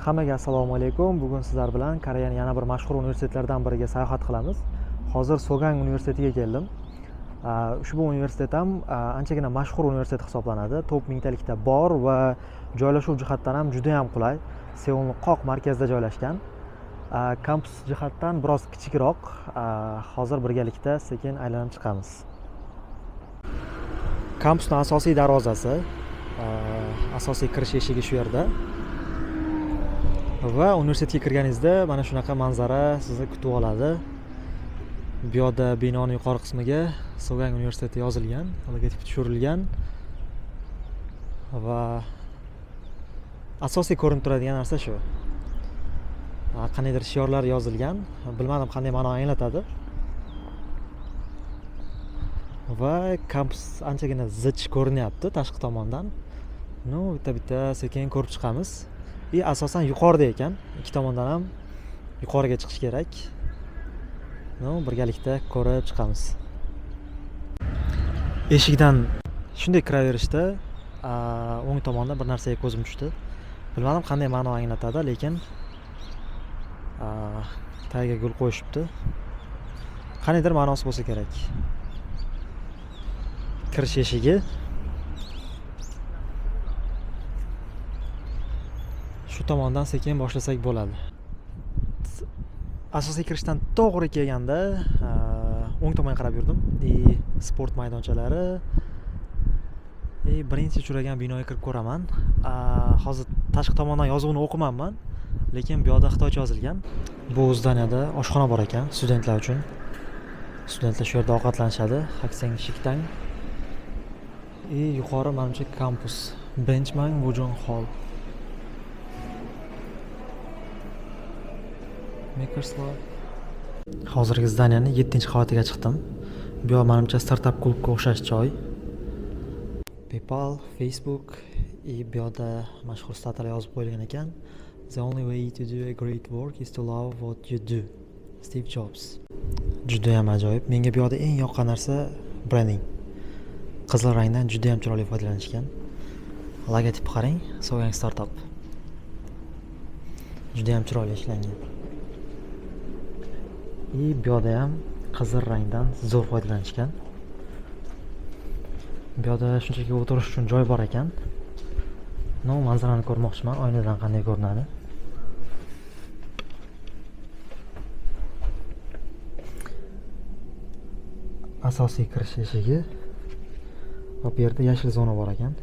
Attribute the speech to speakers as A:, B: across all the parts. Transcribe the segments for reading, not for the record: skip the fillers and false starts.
A: Hammaga assalomu alaykum. Bugun sizlar bilan Koreyaning yana bir mashhur universitetlaridan biriga sayohat qilamiz. Hozir Sogang universitetiga keldim. Ushbu universitet ham anchagina mashhur universitet hisoblanadi. Top mingtalikda bor va joylashuv jihatdan ham juda ham qulay. Seulning qoq markazida joylashgan. Kampus jihatdan biroz kichikroq. Hozir birgalikda sekin aylanib chiqamiz. Kampusning asosiy darvozasi, asosiy kirish eshigi shu yerda. Va universitetga kirganingizda mana shunaqa manzara sizni kutib oladi. Bu yoqda binoning yuqori qismiga Sogang universiteti yozilgan, logotip tushirilgan va asosiy ko'rinib turadigan narsa shu. Qandaydir shiorlar yozilgan, bilmadim qanday ma'no anglatadi. Va kampus anchagina zich ko'rinyapti tashqi tomondan. Ну, bitta-bitta sekin ko'rib chiqamiz. И asosan yuqorida ekan, ikki tomondan ham yuqoriga chiqish kerak. Ну, birgalikda ko'rib chiqamiz. Eshikdan shunday kiraverishda, o'ng tomonda bir narsaga ko'zim tushdi. Bilmadim qanday ma'no anglatadi, lekin tagiga gul qo'yishibdi. Qandaydir ma'nosi bo'lsa kerak. Kirish eshigi. Shu tomondan sekin boshlasak bo'ladi. Asosiy kirishdan to'g'ri kelganda, o'ng tomonga qarab yurdim. И sport maydonchalari. И birinchi uchragan binoga kirib ko'raman. Hozir tashqi tomondan yozuvni o'qimanman, lekin bu yoqda xitoycha yozilgan. Bu здания da oshxona bor ekan studentlar uchun. Studentlar shu yerda ovqatlanishadi. Hakseng Shiktang. И yuqori manimcha kampus. Benchmang Wujong Hall. Makers Lab. Hozirgi здания ni 7-qavatiga chiqdim. Bu yoq manimcha startap klubga o'xshash joy. PayPal, Facebook и bu yoqda mashhur statalar yozib qo'yilgan ekan. The only way to do a great work is to love what you do. Steve Jobs. Juda ham ajoyib. Menga bu yoqda eng yoqqan narsa branding. Qizil rangdan juda ham chiroyli foydalanishgan. Logotip qarang, Sogang Startup. Juda ham chiroyli ishlangan. И bu yoqda ham qizil rangdan zo'r foydalanishgan. Bu yoqda shunchaki o'tirish uchun joy bor ekan. Но, manzarani ko'rmoqchiman, oynadan qanday ko'rinadi. Asosiy kirish eshigi. Va bu yerda yashil zona bor ekan.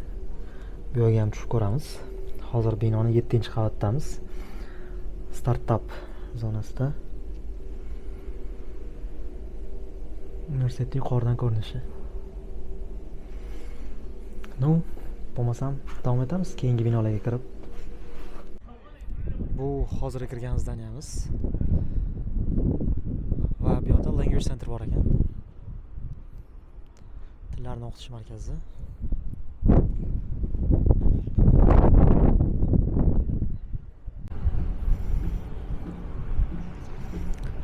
A: Bu yerga ham tushib ko'ramiz. Hozir binoning 7-qavatdamiz. Startup zonasida. Universitetning yuqoridan ko'rinishi. Ну, bo'lmasam davom etamiz keyingi binolarga kirib. Bu hozir kirgan здания miz. Va bu yoqda language center bor ekan. Tillarni o'qitish markazi.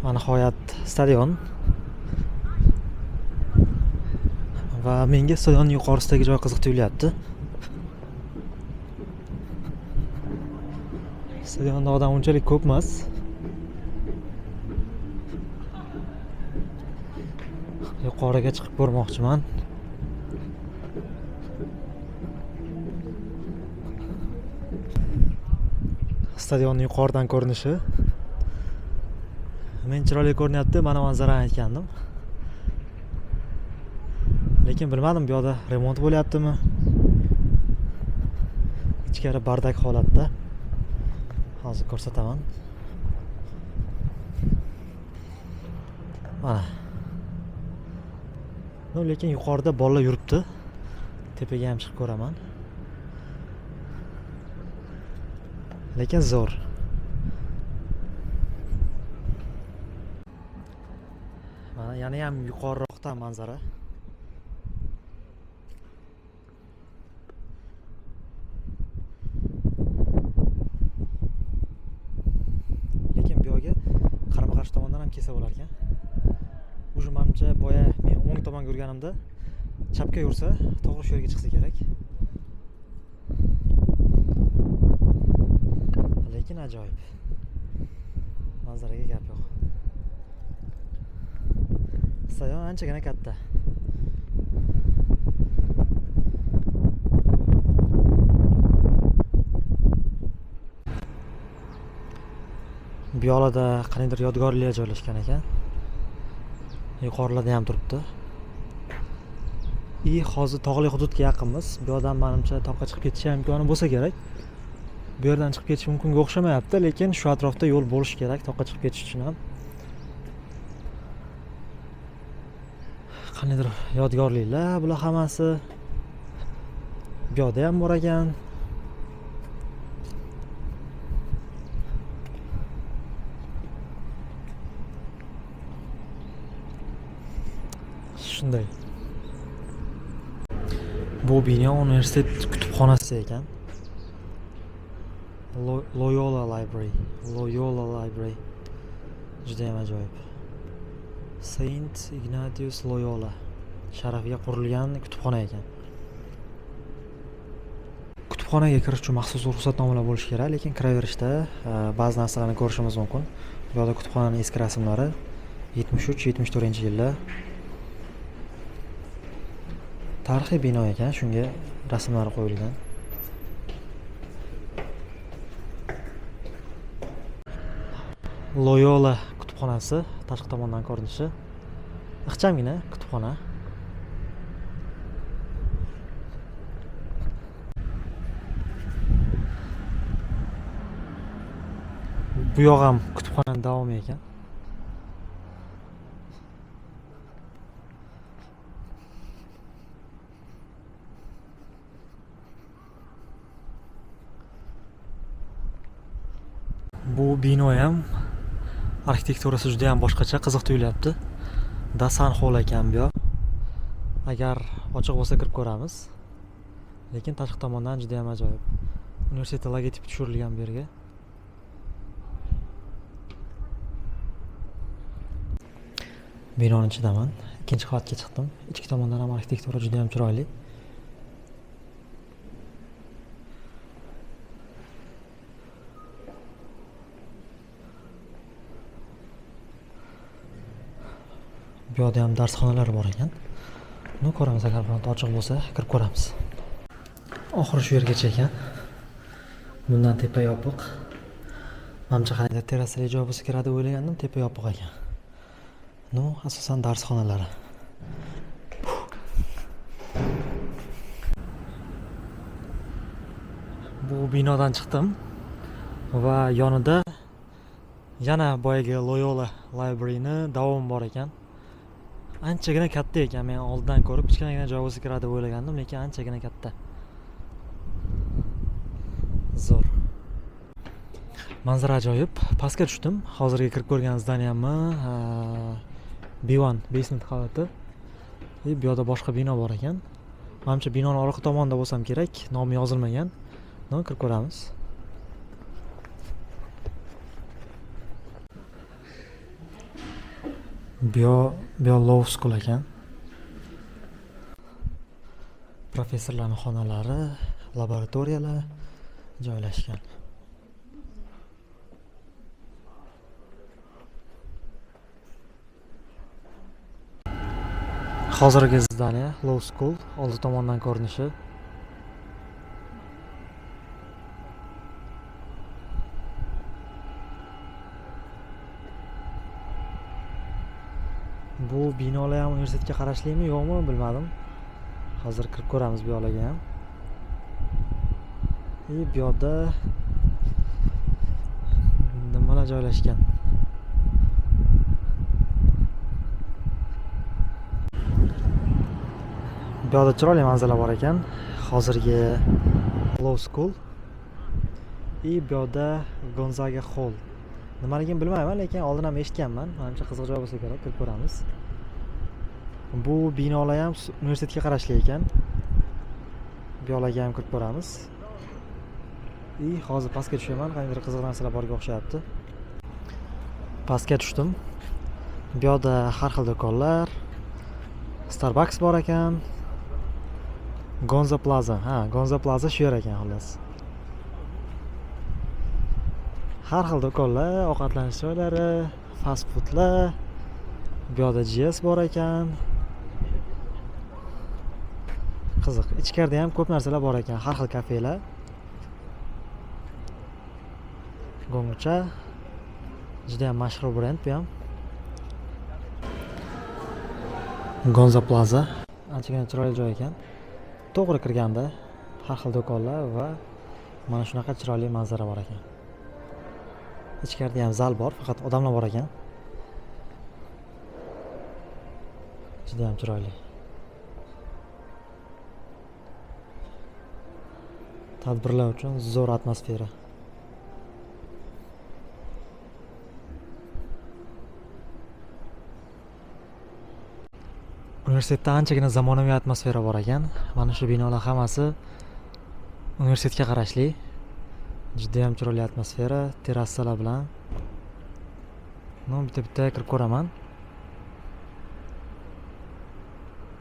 A: Va nihoyat stadion. Va menga stadionning yuqorisidagi joy qiziq tuyulyapti. Stadionda odam unchalik ko'p emas. Yuqoriga chiqib ko'rmoqchiman. Stadionning yuqoridan ko'rinishi. Men chiroyli ko'rinyapti, mana manzarani aytgandim. Lekin bilmadim bu yoqda remont bo'lyaptimi? Ichkari бардак holatda. Hozir ko'rsataman. Mana. Но, lekin yuqorida bolalar yuribdi. Tepaga ham chiqib ko'raman. Lekin zo'r. Mana yana ham yuqoriroqdan manzara. Lekin bu yoqga qarama-qarshi tomondan ham kelsa bo'lar ekan. Уже manimcha boya men o'ng tomonga yurganimda chapga yursa, to'g'ri shu yerga chiqsa kerak. Lekin ajoyib. Manzaraga gap yo'q. Stadion anchagina katta. Bu yoqlarda qandaydir yodgorliklar joylashgan ekan. Yuqorilarda ham turibdi. И hozir tog'li hududga yaqinmiz. Bu yoqdan menimcha toqqa chiqib ketish ham imkoni bo'lsa kerak. Bu yerdan chiqib ketish mumkinga o'xshamayapti, lekin shu atrofda yo'l bo'lishi kerak toqqa chiqib ketish uchun ham. Qandaydir yodgorliklar bular hammasi. Bu yoqda ham bor ekan. Shunday. Bu bino universitet kutubxonasi ekan. Loyola Library, Loyola Library. Juda ham ajoyib. Saint Ignatius Loyola sharafiga qurilgan kutubxona ekan. Kutubxonaga kirish uchun maxsus ruxsatnomalar bo'lishi kerak, lekin kiraverishda ba'zi narsalarni ko'rishimiz mumkin. Bu yoqda kutubxonaning eski rasmlari 73-74 yillar. Tarixiy bino ekan, shunga rasmlari qo'yilgan. Loyola kutubxonasi tashqi tomondan ko'rinishi. Ixchamgina kutubxona. Bu yoq ham kutubxonani davomi ekan. Bu bino ham arxitekturasi juda ham boshqacha, qiziq tuyulyapti. Dasan Hall ekan bu yoq. Agar ochiq bo'lsa kirib ko'ramiz. Lekin tashqi tomondan juda ham ajoyib. Universitet logotipi tushirilgan bu yerga. Binoni ichidaman. Ikkinchi qavatga chiqdim. Ichki tomondan ham arxitektura juda ham chiroyli. Bu yoqda ham darsxonalar bor ekan. Ну, ko'ramiz, agar bironta ochiq bo'lsa, kirib ko'ramiz. Oxiri shu yergacha ekan. Bundan tepa yopiq. Manimcha, qandaydir terrasali joy bo'lsa kerak deb o'ylagandim, tepa yopiq ekan. Ну, asosan darsxonalari. Bu binodan chiqdim va yonida yana boyagi Loyola Library'ni davomi bor ekan. Anchagina katta ekan. Men oldindan ko'rib kichkinagina joy bo'lsa kerak deb o'ylagandim, lekin anchagina katta. Zo'r. Manzara ajoyib. Pastga tushdim. Hozirgi kirib ko'rgan здания mni B1 basement qavati. И bu yoqda boshqa bino bor ekan. Manimcha, binoni orqa tomonida bo'lsam kerak, nomi yozilmagan. Но, kirib ko'ramiz. Bu yoq Law School ekan. Professorlarning xonalari, laboratoriyalar joylashgan. Hozirgi здание Law School oldi tomondan ko'rinishi. Bu binolar ham universitetga qarashlimi, yo'qmi, bilmadim. Hozir kirib ko'ramiz bu yoqlarga ham. И bu yoqda nimalar joylashgan? Bu yoqda chiroyli manzara bor ekan. Hozirgi Law School. И bu yoqda Gonzaga Hall. Nimaligini bilmayman, lekin oldin ham eshitganman. Manimcha, qiziq joy bo'lsa kerak, kirib ko'ramiz. Bu binolar ham universitetga qarashli ekan. Bu yoqlarga ham kirib ko'ramiz. И hozir pastga tushaman, qandaydir qiziq narsalar borga o'xshayapti. Pastga tushdim. Bu yoqda har xil do'konlar, Starbucks bor ekan. Gonza Plaza, ha, Gonza Plaza shu yer ekan xullas. Har xil do'konlar, ovqatlanish joylari, fast foodlar, bu yoqda GS bor ekan. Qiziq. Ichkarida ham ko'p narsalar bor ekan, har xil kafelar. Gongcha juda ham mashhur brend bu ham. Gonza Plaza anchagina chiroyli joy ekan. To'g'ri kirganda har xil do'konlar va mana shunaqa chiroyli manzara bor ekan. Ichkarida ham zal bor, faqat odamlar bor ekan. Juda ham chiroyli. Tadbirlar uchun zo'r atmosfera. Universitetda anchagina zamonaviy atmosfera bor ekan. Mana shu binolar hammasi universitetga qarashli. Juda ham chiroyli atmosfera, terrasalar bilan. Bitta-bitta kirib ko'raman.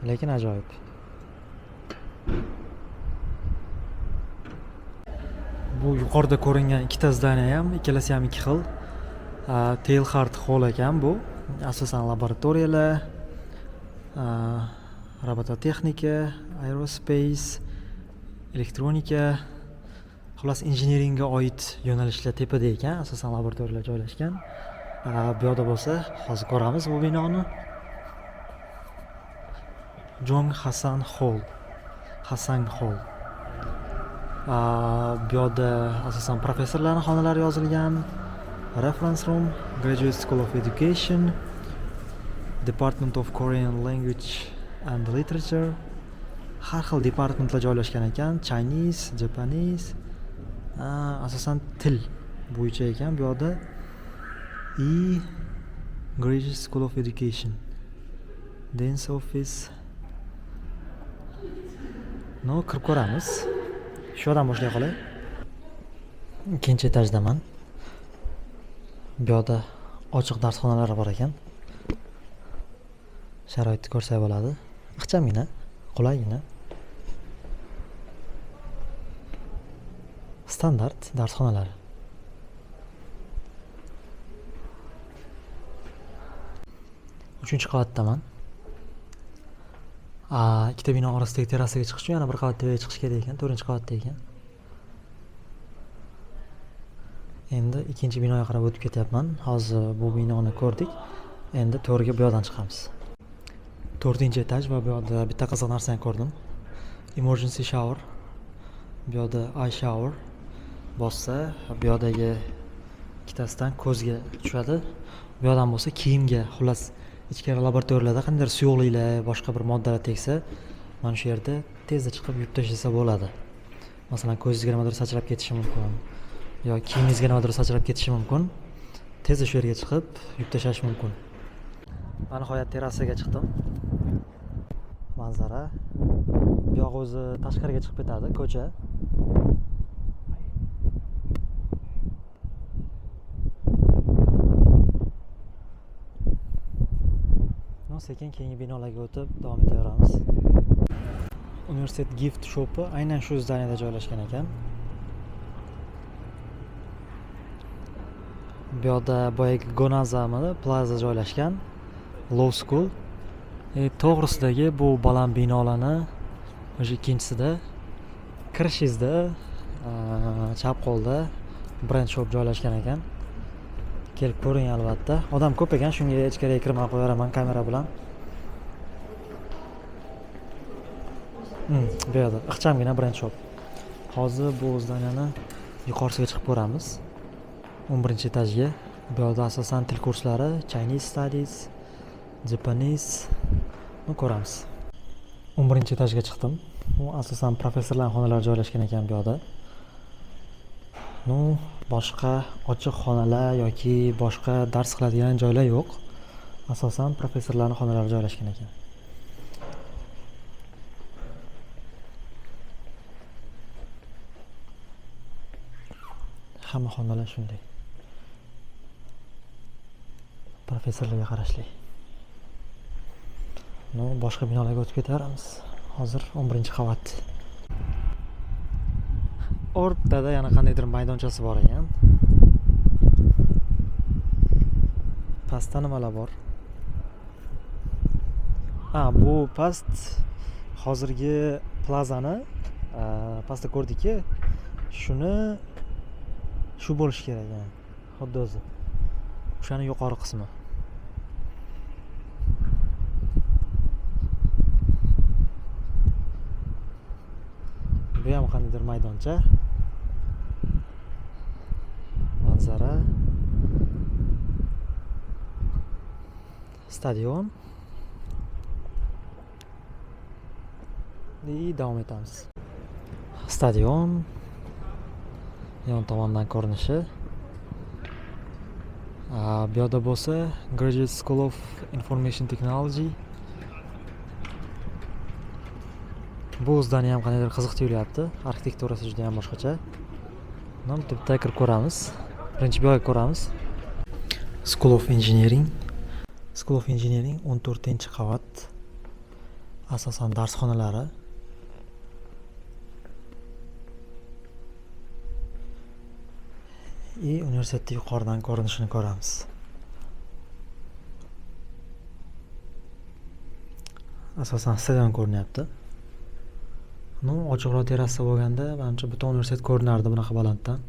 A: Lekin ajoyib. Bu yuqorida ko'ringan ikkita zdaniya ham, ikkalasi ham ikki xil. Teilhard Hall ekan bu. Asosan laboratoriyalar, robototexnika, aerospace, elektronika, xullas injineringga oid yo'nalishlar tepada ekan, asosan laboratoriyalar joylashgan. Bu yoqda bo'lsa, hozir ko'ramiz bu binoni. Jong Hasan Hall. Hasan Hall. Bu yoqda asosan professorlarning xonalari yozilgan. Reference room, Graduate School of Education, Department of Korean Language and Literature. Har xil departmentlar joylashgan ekan. Chinese, Japanese, asosan til bo'yicha ekan bu yoqda. E Graduate School of Education, Dance Office. Kirib ko'ramiz. Shu yerdan boshlay qolay. Ikkinchi etajdaman. Bu yoqda ochiq darsxonalar bor ekan. Sharoitni ko'rsak bo'ladi. Ixchamgina, qulaygina. Standart darsxonalar. Uchinchi qavatdaman. Ikkita bino orasidagi terrasaga chiqish uchun yana bir qavat tepaga chiqish kerak ekan, to'rtinchi qavatda ekan. Endi ikkinchi binoga qarab o'tib ketyapman. Hozir bu binoni ko'rdik. Endi to'rga bu yoqdan chiqamiz. 4-chi etaj va bu yoqda bitta qiziq narsani ko'rdim. Emergency shower. Bu yoqda eye shower bossa, bu yoqdagi ikkitasidan ko'zga tushadi. Bu yoqdan bo'lsa kiyimga, xullas ichkari laboratoriyalarda qandaydir suyuqliklar, boshqa bir moddalar tegsa, mana shu yerda tezda chiqib yuvib tashlasa bo'ladi. Masalan, ko'zingizga nimadir sachrab ketishi mumkin yo kiyimingizga nimadir sachrab ketishi mumkin. Tezda shu yerga chiqib yuvib tashlash mumkin. Va nihoyat terrasaga chiqdim. Manzara. Bu yoq o'zi tashqariga chiqib ketadi, ko'cha. Sekin keyingi binolarga o'tib davom etaveramiz. Universitet gift shopi aynan shu zdaniyada joylashgan ekan. Bu yoqda boyagi Gonazamida plaza joylashgan. Law School. To'g'risidagi bu baland binolarni o'sha ikkinchisida kirishingizda, chap qo'lda brand shop joylashgan ekan. Kelib ko'ring albatta. Odam ko'p ekan, shunga ichkariga kirmay qo'yaveraman kamera bilan. Bu yerda ixchamgina brand shop. Hozir bu zdaniyani yuqorisiga chiqib ko'ramiz. 11-etajga. Bu yerda asosan til kurslari, Chinese studies, Japanese ko'ramiz. 11-etajga chiqdim. U asosan professorlar xonalari joylashgan ekan bu yerda. Boshqa ochiq xonalar yoki boshqa dars qiladigan joylar yo'q. Asosan professorlarning xonalari joylashgan ekan. Hamma xonalar shunday. Professorlarga qarashli. Boshqa binolarga o'tib ketaveramiz. Hozir 11-qavat. O'rtada yana qandaydir maydonchasi bor ekan. Pastda nimalar bor? Bu past hozirgi plazani pastda ko'rdikki, shuni shu bo'lishi kerak, yani. Xuddi o'zi. O'shani yuqori qismi. Bu ham qandaydir maydoncha. Manzara. Stadion. И davom etamiz. Stadion yon tomondan ko'rinishi. Bu yoqda bo'lsa Graduate School of Information Technology. Bu здание ham qandaydir qiziq tuyulyapti. Arxitekturasi juda ham boshqacha. Bitta kirib ko'ramiz. Birinchi bu yoqqa ko'ramiz. School of Engineering. School of Engineering 14-qavat. Asosan darsxonalari. И universitetni yuqoridan ko'rinishini ko'ramiz. Asosan stadion ko'rinyapti. Ochiqroq terrasa bo'lganda, manimcha butun universitet ko'rinardi bunaqa balanddan.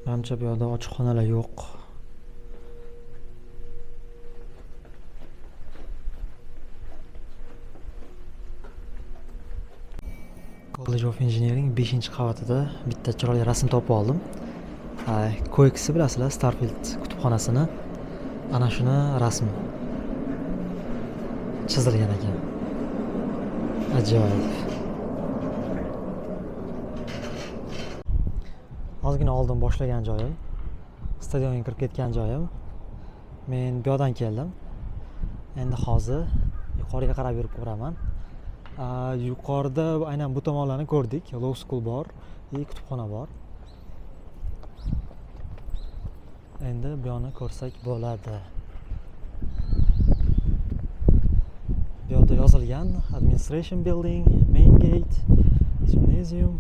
A: Manimcha bu yoqda ochiq xonalar yo'q. College of Engineering 5-qavatida bitta chiroyli rasm topib oldim. Ko'ksni bilasizlar, Starfield kutubxonasini. Ana shuni rasmi chizilgan ekan. Ajoyib. Ozgina oldin boshlagan joyim, stadionga kirib ketgan joyim. Men bu yoqdan keldim. Endi hozir yuqoriga qarab yurib ko'raman. Yuqorida aynan bu tomonlarni ko'rdik. Law School bor, и kutubxona bor. Endi bu yoqni ko'rsak bo'ladi. Bu yoqda yozilgan Administration Building, Main Gate, Gymnasium.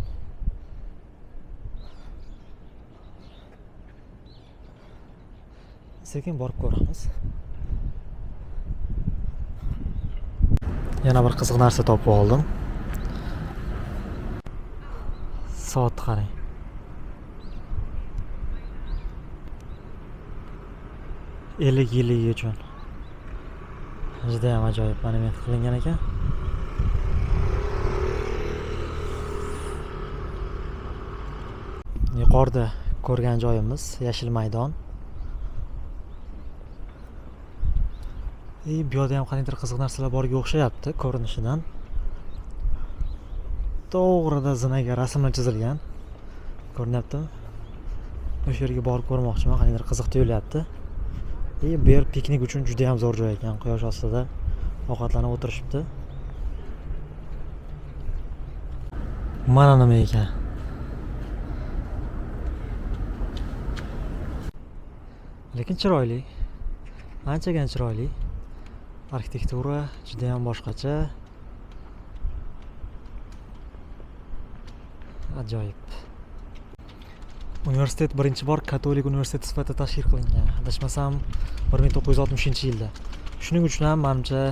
A: Sekin borib ko'ramiz. Yana bir qiziq narsa topib oldim. Soat qarang. 50 yilligi uchun. Juda ham ajoyib monument qilingan ekan. Yuqorida ko'rgan joyimiz yashil maydon. Bu yoqda ham qandaydir qiziq narsalar borga o'xshayapti ko'rinishidan. To'g'rida zinaga rasmlar chizilgan. Ko'rinyaptimi? O'sha yerga borib ko'rmoqchiman, qandaydir qiziq tuyulyapti. Bu yer piknik uchun juda ham zo'r joy ekan. Quyosh ostida ovqatlanib o'tirishibdi. Mana nima ekan? Lekin chiroyli. Anchagina chiroyli. Arxitektura juda ham boshqacha. Ajoyib. Universitet birinchi bor katolik universiteti sifatida tashkil qilingan. Adashmasam 1960-yilda. Shuning uchun ham menimcha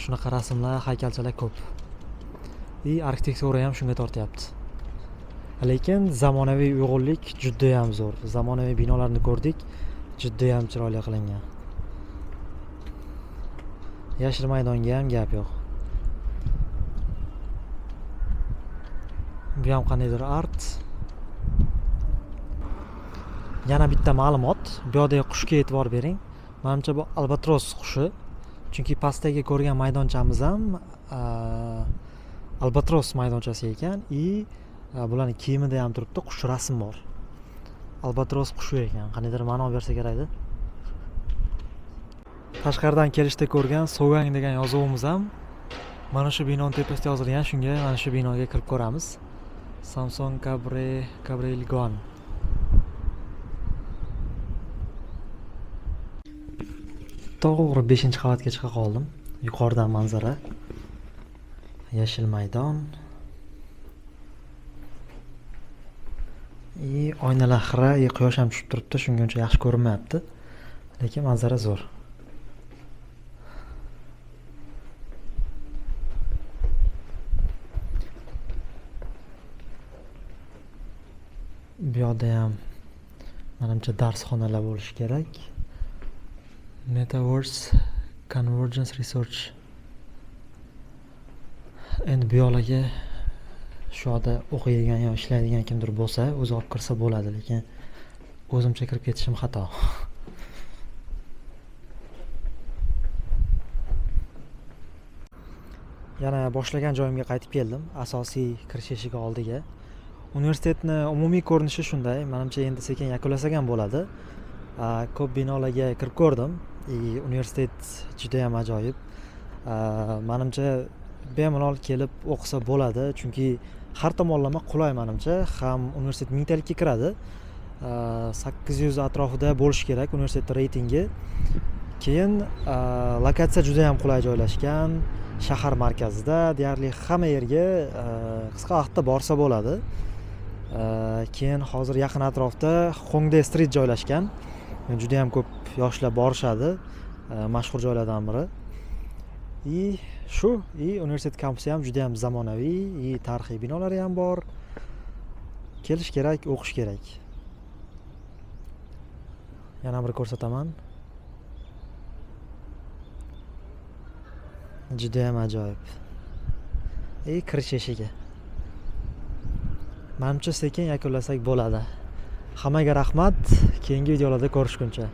A: shunaqa rasmlar, haykalchalar ko'p. Arxitektura ham shunga tortyapti. Lekin zamonaviy uyg'unlik juda ham zo'r. Zamonaviy binolarni ko'rdik, juda ham chiroyli qilingan. Yashil maydonga ham gap yo'q. Bu ham qandaydir art. Yana bitta ma'lumot, bu yoqdagi qushga e'tibor bering. Menimcha bu albatros qushi. Chunki pastdagi ko'rgan maydonchamiz ham albatros maydonchasi ekan. Bularning kiyimida ham turibdi, qush rasm bor. Albatros qushi ekan, qandaydir ma'no bersa kerakdi. Tashqaridan kelishda ko'rgan Sogang degan yozuvimiz ham mana shu binoning tepasida yozilgan, shunga mana shu binoga kirib ko'ramiz. Samsung Cabre Cabreilgon. To'g'ri 5 qavatga chiqa qoldim. Yuqoridan manzara. Yashil maydon. И oynalar xira, и quyosh ham tushib turibdi, shunga uncha yaxshi ko'rinmayapti. Lekin manzara zo'r. Bu yoqda ham manimcha darsxonalar bo'lishi kerak. Metaverse Convergence Research. Endi bu yoqlarga shu yoqda o'qiydigan yo ishlaydigan kimdir bo'lsa, o'zi olib kirsa bo'ladi, lekin o'zimcha kirib ketishim xato. Yana boshlagan joyimga qaytib keldim, asosiy kirish eshigi oldiga. Universitetni umumiy ko'rinishi shunday, manimcha endi sekin yakunlasak ham bo'ladi. Ko'p binolarga kirib ko'rdim. И universitet juda ham ajoyib. Manimcha bemalol kelib o'qisa bo'ladi, chunki har tomonlama qulay manimcha. Ham universitet mingtalikka kiradi. 800 atrofida bo'lishi kerak universitet reytingi. Keyin lokatsiya juda ham qulay joylashgan, shahar markazida, deyarli hamma yerga qisqa vaqtda borsa bo'ladi. Keyin hozir yaqin atrofda Hongdae Street joylashgan. Juda ham ko'p yoshlar borishadi, mashhur joylardan biri. И shu, и universitet kampusi ham juda ham zamonaviy, и tarixiy binolari ham bor. Kelish kerak, o'qish kerak. Yana bir ko'rsataman. Juda ham ajoyib. И kirish eshigi. Manimcha sekin yakunlasak bo'ladi. Hammaga rahmat. Keyingi videolarda ko'rishguncha.